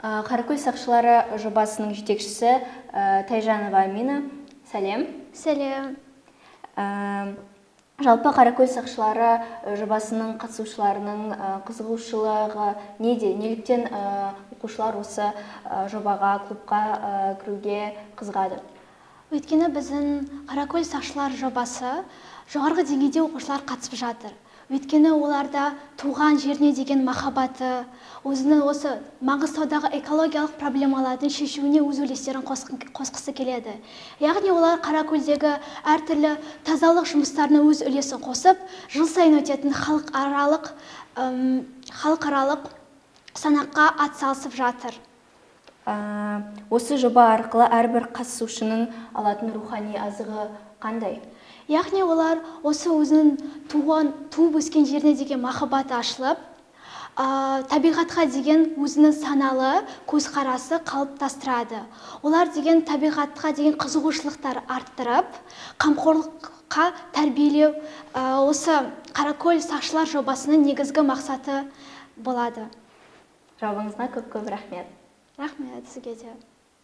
Қаракөл сақшылары жобасының жетекшісі Тайжанова Амина, сәлем. Сәлем. Жалпы, Қаракөл сақшылары жобасының қатысушыларының қызығушылығы неде? Неліктен оқушылар осы жобаға, клубқа кіруге қызығады? Өйткені біздің Қаракөл сақшылар жобасы жоғарғы деңгейде оқушылар қатысып жатыр. Өйткені оларда туған жеріне деген махаббаты, өзінің осы Маңғыстаудағы экологиялық проблемалардың шешуіне өз үлестерін қосқысы келеді. Яғни олар Қаракөлдегі әртүрлі тазалық жұмыстарына өз үлесін қосып, жыл сайын өтетін халықаралық санаққа атсалысып жатыр. Осы жоба арқылы әрбір қатысушының алатын рухани азығы қандай? Яғни олар осы өзінің туған, туып өскен жеріне деген махаббаты ашылып, табиғатқа деген өзінің саналы көзқарасы қалыптастырады. Олар деген табиғатқа деген қызығушылықтар арттырып, қамқорлыққа тәрбиелеу осы Қаракөл сақшылар жобасының негізгі мақсаты болады. Жауабыңызға көп көп рахмет. Рахмет сізге де.